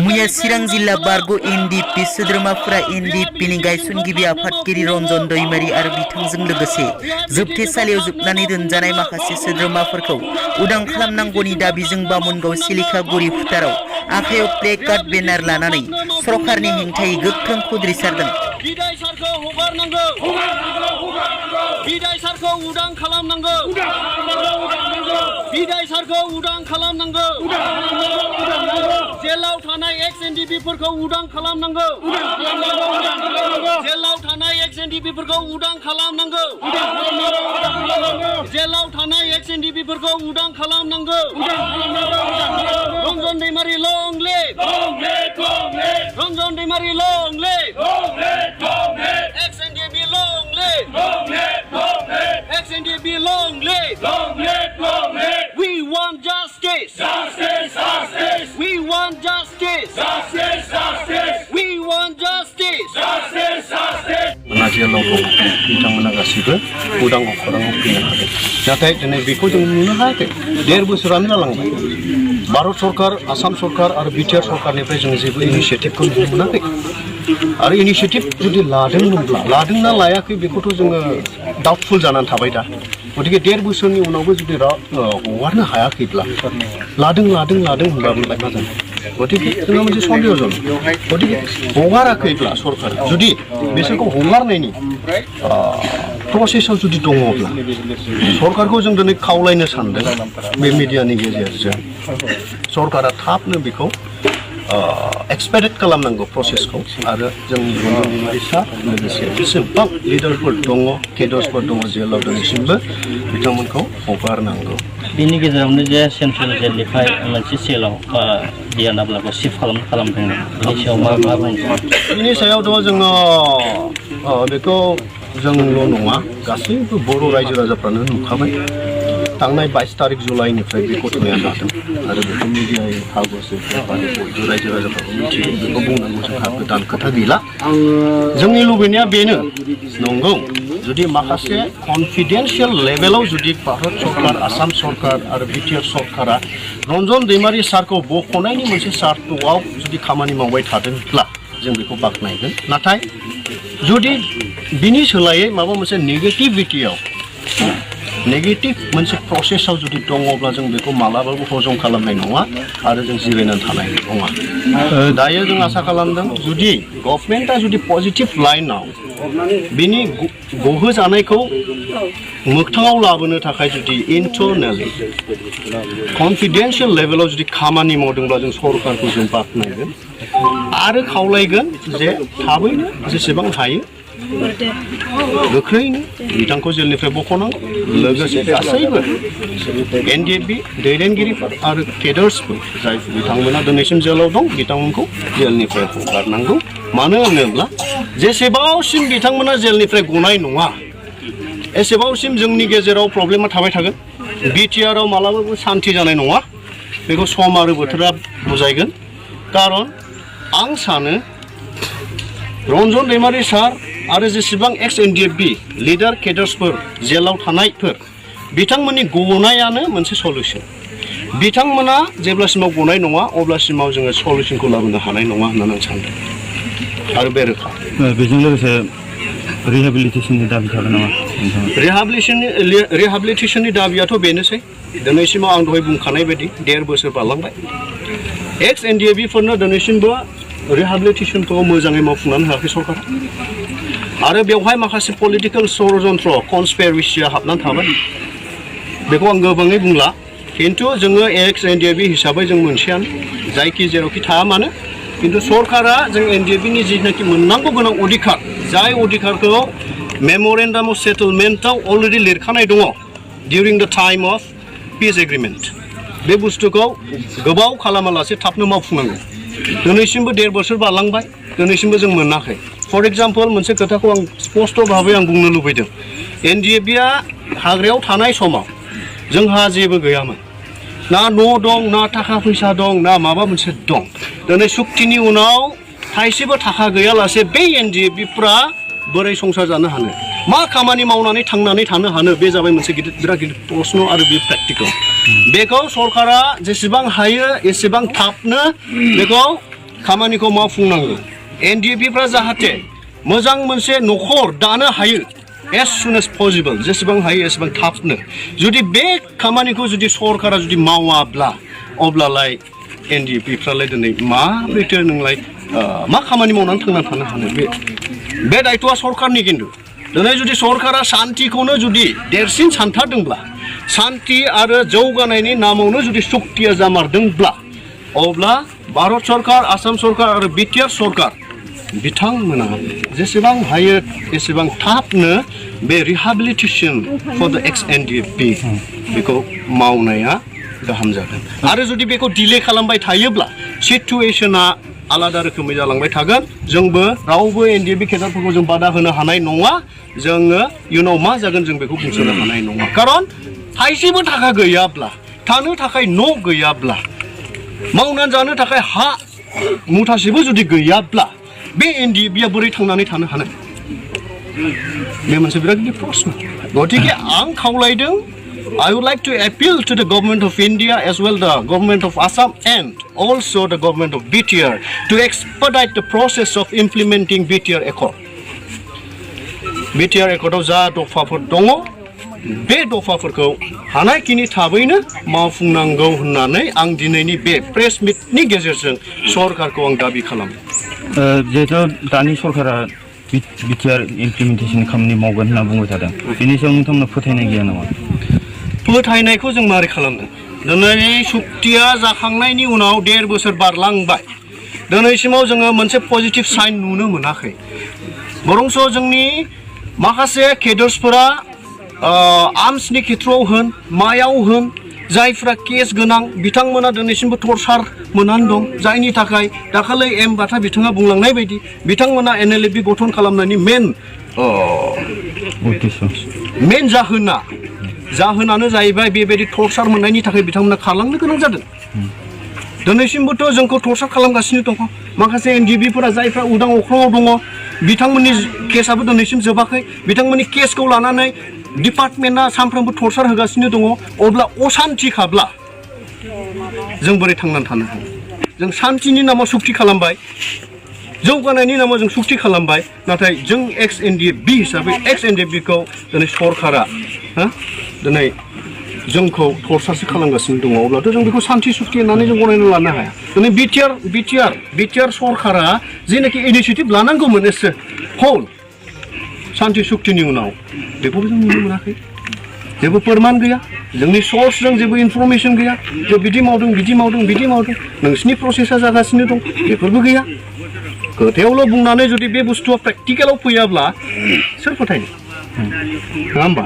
मैया चिरां जिल्ला बारग' एनडिपि सोद्रोमाफोरा एनडिपिनि गायसनगिरि आफादगिरि रन्जन दैमारि आरो बिथांजों लोगोसे जोबथेसालियाव जोबनानै दोनजानाय माखासे सोद्रोमाफोरखौ उदां खालामनांगौनि दाबिजों बामुनगाव सिलिकागुरि फोथाराव आखायाव प्ले कार्ड बेनार लानानै सरकारनि हेंथायै गोख्रों खुद्रिसारदों। बिदाय सारखौ उदां खालामनांगौ। बिदाय सारखौ उदां खालामनांगौ। जेलाव थानाय एक्स एनडिपिफोरखौ उदां खालामनांगौ। जेलाव थानाय एक्स एनडिपिफोरखौ उदां खालामनांगौ। जेलाव थानाय एक्स एनडिपिफोरखौ उदां खालामनांगौ। Ranjan Daimary long live. Ranjan Daimary long live. Ex NDP long live. Ex NDP long live. We want justice. Justice, justice. We want justice. Justice, justice. We want justice. Justice, justice. जेलाव दं बिथांमोना गासिबो उदां अखराङाव फैनो हादों। नाथाय दिनै बेखौ जों नुनो हायाखै। 1.5 बोसोरानो जालांबाय। भारत सरकार, आसाम सरकार आरो बिटिआर सरकारनिफ्राय जों जेबो इनिशिएटिभखौ नुनो मोनाखै। आरो इनिशिएटिभ जुदि लादोंमोनब्ला लादोंना लायाखै बेखौथ' जोङो डाउटफुल जानानै थाबाय दा। गतिके 1.5 बोसोरनि उनावबो जुदि हगारनो हायाखैब्ला लादों होनब्लाबोलाय मा जानो? गतिके जोंहा मोनसे सन्देह दं। गतिके हगाराखैब्ला सरकार जुदि बिसोरखौ हगारनायनि प्रसेसआव जुदि दङब्ला सरकारखौ जों दिनै खावलायनो सानदों बे मिडियानि गेजेरजों सरकारा थाबनो बेखौ एक्सपेक्ट खालामनांगौ प्रसेसखौ आरो जोंनि रन्जन लोगोसे जेसेबां लिडारफोर दङ केडर्सफोर दङ जेलाव दिनैसिमबो बिथांमोनखौ हगारनांगौ। बिनि गेजेरावनो जे सेन्ट्रेल जेलनिफ्राय मोनसे सेलाव दियानाब्लाबो शिफ्ट खालामदों बिनि सायाव मा बुंनो? बिनि सायावथ' जोङो बेखौ जोंल' नङा गासैबो बर' रायजो राजाफ्रानो नुखाबाय। थांनाय 22 तारिख जुलाइनिफ्राय बे गथ'या जादों आरो बेखौ मिडियायै हागोसो बयबो रायजो राजाफ्राबो मिथियो। बेखौ बुंनांगौ जोंहा गोदान खोथा गैला। जोंनि लुबैनाया बेनो नंगौ जुदि माखासे कनफिडेन्सियेल लेभेलाव जुदि भारत सरकार, आसाम सरकार आरो बिटिआर सरकारा रन्जन दैमारि सारखौ बख'नायनि मोनसे सार्थआव जुदि खामानि मावबाय थादोंब्ला जों बेखौ बाख्नायगोन। नाथाय जुदि बिनि सोलायै माबा मोनसे नेगेटिभ मोनसे प्रसेसआव जुदि दङब्ला जों बेखौ मालाबाबो हजम खालामनाय नङा आरो जों जिरायनानै थानाय नङा। दायो जों आसा खालामदों जुदि गभर्नमेन्टआ जुदि पजिटिभ लाइनाव बिनि गहोजानायखौ मोगथाङाव लाबोनो थाखाय जुदि इन्टारनेलि कनफिडेन्सियेल लेभेलाव जुदि खामानि मावदोंब्ला जों सरकारखौ जों बाख्नायगोन आरो खावलायगोन जे थाबैनो जेसेबां हायो गोख्रैनो बिथांखौ जेलनिफ्राय बख'नांगौ। लोगोसे गासैबो एनडिएफबि दैदेनगिरिफोर आरो केडार्सफोर जाय बिथांमोना दिनैसिम जेलाव दं बिथांमोनखौ जेलनिफ्राय हगारनांगौ। मानो होनोब्ला जेसेबांसिम बिथांमोना जेलनिफ्राय गनाय नङा एसेबांसिम जोंनि गेजेराव प्रब्लेमा थाबाय थागोन। बिटिआरआव मालाबाबो सान्थि जानाय नङा। बेखौ सम आरो बोथोरा बुजायगोन। खारन आं सानो रन्जन दैमारि सार आरो जेसेबां एक्स एनडिएफबि लिडार केडार्सफोर जेलाव थानायफोर बिथांमोननि गनायानो मोनसे सल्युसन। बिथांमोना जेब्लासिमाव गनाय नङा अब्लासिमाव जोङो सल्युसनखौ लाबोनो हानाय नङा होननानै आं सानदों आरो बे रोखा। बेजों लोगोसे रिहेबिलिटेसननि दाबि थागोन नामा? रिहेबिलिटेसननि दाबियाथ' बेनोसै। दिनैसिमाव आं दहाय बुंखानाय बायदि 1.5 बोसोर बारलांबाय। एक्स एनडिएफबिफोरनो दिनैसिमबो रिहेबिलिटेसनखौ मोजाङै मावफुंनानै होआखै सरकारा आरो बेवहाय माखासे पलिटिकेल षड़यन्त्र कनस्पिरेसिया हाबनानै थाबाय। बेखौ आं गोबाङै बुंला खिन्थु जोङो एक्स एनडिएफबि हिसाबै जों मोनसेयानो जायखि जेरावखि थाया मानो खिन्थु सरकारा जों एनडिएफबिनि जिनाखि मोननांगौ गोनां अधिकार जाय अधिकारखौ मेम'रेन्डाम अफ सेटलमेन्टआव अलरेडि लिरखानाय दङ डिउरिं द टाइम अफ पिस एग्रिमेन्ट बे बुस्थुखौ गोबाव खालामालासे थाबनो मावफुंनांगौ। दिनैसिमबो 1.5 बोसोर बारलांबाय दिनैसिमबो जों मोनाखै। फर एग्जाम्पल मोनसे खोथाखौ आं स्पष्ट भाबै आं बुंनो लुबैदों। एनडिएफबिआ हाग्रायाव थानाय समाव जोंहा जेबो गैयामोन। ना न' दं ना थाखा फैसा दं ना माबा मोनसे दं। दिनै सुक्तिनि उनाव थाइसेबो थाखा गैयालासे बे एनडिएफबिफ्रा बोरै संसार जानो हानो? मा खामानि मावनानै थांनानै थानो हानो बे जाबाय मोनसे बिराद गिदिर प्रश्न आरो बे प्रेक्टिकेल बेखौ सरकारा जेसेबां हायो एसेबां थाबनो बेखौ खामानिखौ मावफुंनांगौ एनडिएफबिफ्रा जाहाथे मोजां मोनसे न'खर दानो हायो as soon as possible जेसेबां हायो एसेबां थाबनो जुदि बे खामानिखौ जुदि सरकारा जुदि मावाब्ला अब्लालाय एनडिएफबिफ्रालाय दिनै माब्रैथो नोंलाय मा खामानि मावनानै थांनानै थानो हानो बे दायथ'आ सरकारनि खिन्थु दिनै जुदि सरकारा शान्तिखौनो जुदि देरसिन सानथारदोंब्ला शान्ति आरो जौगानायनि नामावनो जुदि सक्तिया जामारदोंब्ला अब्ला भारत सरकार आसाम सरकार आरो बिटिआर सरकार बिथांमोना जेसेबां हायो एसेबां थाबनो बे rehabilitation for the X NDFB बेखौ मावनाया गाहाम जागोन आरो जुदि बेखौ डिले खालामबाय थायोब्ला सिचुएशना आलादा रोखोमै जालांबाय थागोन जोंबो रावबो एनडिएफबि केडारफोरखौ जों बादा होनो हानाय नङा जोङो इयुनाव मा जागोन जों बेखौ बुंस'नो हानाय नङा खारन थाइसेबो थाखा गैयाब्ला थानो थाखाय न' गैयाब्ला मावनानै जानो थाखाय हा मुथासेबो जुदि गैयाब्ला बे एनडिएफबिआ बोरै थांनानै थानो हानो बे मोनसे बिराद गिदिर प्रश्न गतिके आं खावलायदों I would like to appeal to the government of India as well the government of Assam and also the government of BTR to expedite the process of implementing BTR Accord. BTR Accordआव जा दफाफोर दङ बे दफाफोरखौ हानायखिनि थाबैनो मावफुंनांगौ होननानै आं दिनैनि बे press मिटनि गेजेरजों सरकारखौ आं दाबि खालामो जिहेतु दानि सरकारा बिटिआर इमप्लिमेन्टेसन खामानि मावगोन होनना बुंबाय थादों बेनि सायाव नोंथांमोना फोथायनाय गैया नामा फोथायनायखौ जों मारै खालामनो दिनै सुक्तिया जाखांनायनि उनाव 1.5 बोसोर बारलांबाय दिनैसिमाव जोङो मोनसे पजिटिभ साइन नुनो मोनाखै बरंस जोंनि माखासे केडार्सफोरा आर्म्सनि खेथ्रआव होन मायाव होन जायफ्रा केस गोनां बिथांमोना दिनैसिमबो टर्चार मोननानै दं जायनि थाखाय दाखालै एम बाथा बिथाङा बुंलांनाय बायदि बिथांमोना एनएलएफबि गठन खालामनायनि मेन जाहोनानो जाहैबाय बेबायदि टर्चार मोननायनि थाखाय बिथांमोना खारलांनो गोनां जादों दिनैसिमबोथ' जोंखौ टर्चार खालामगासिनो दङ माखासे एनडिएफबिफोरा जायफ्रा उदां अख्राङाव दङ बिथांमोननि केसआबो दिनैसिम जोबाखै बिथांमोननि केसखौ लानानै डिपार्टमेन्टआ सानफ्रोमबो टर्चार होगासिनो दङ अब्ला अशान्तिखाब्ला जों बोरै थांनानै थानो हायो जों शान्तिनि नामाव सुक्ति खालामबाय जौगानायनि नामाव जों सुक्ति खालामबाय नाथाय जों एक्स एनडिएफबि हिसाबै एक्स एनडिएफबिखौ दिनै सरकारा दिनै जोंखौ टर्चारसो खालामगासिनो दङ अब्लाथ' जों बेखौ शान्ति सुक्ति होननानै जों गनायना लानो हाया दिनै बिटिआर सरकारा जेनाखि इनिसियेटिभ लानांगौमोन एसे हल शान्ति सुक्तिनि उनाव बेखौबो जों नुनो मोनाखै जेबो फोरमान गैया जोंनि सर्सजों जेबो इनफरमेसन गैया जे बिदि मावदों नोंसिनि प्रसेसा जागासिनो दं बेफोरबो गैया खोथायावल' बुंनानै जुदि बे बुस्थुआ प्रेक्टिकेलाव फैयाब्ला सोर फोथायनो नङा होमबा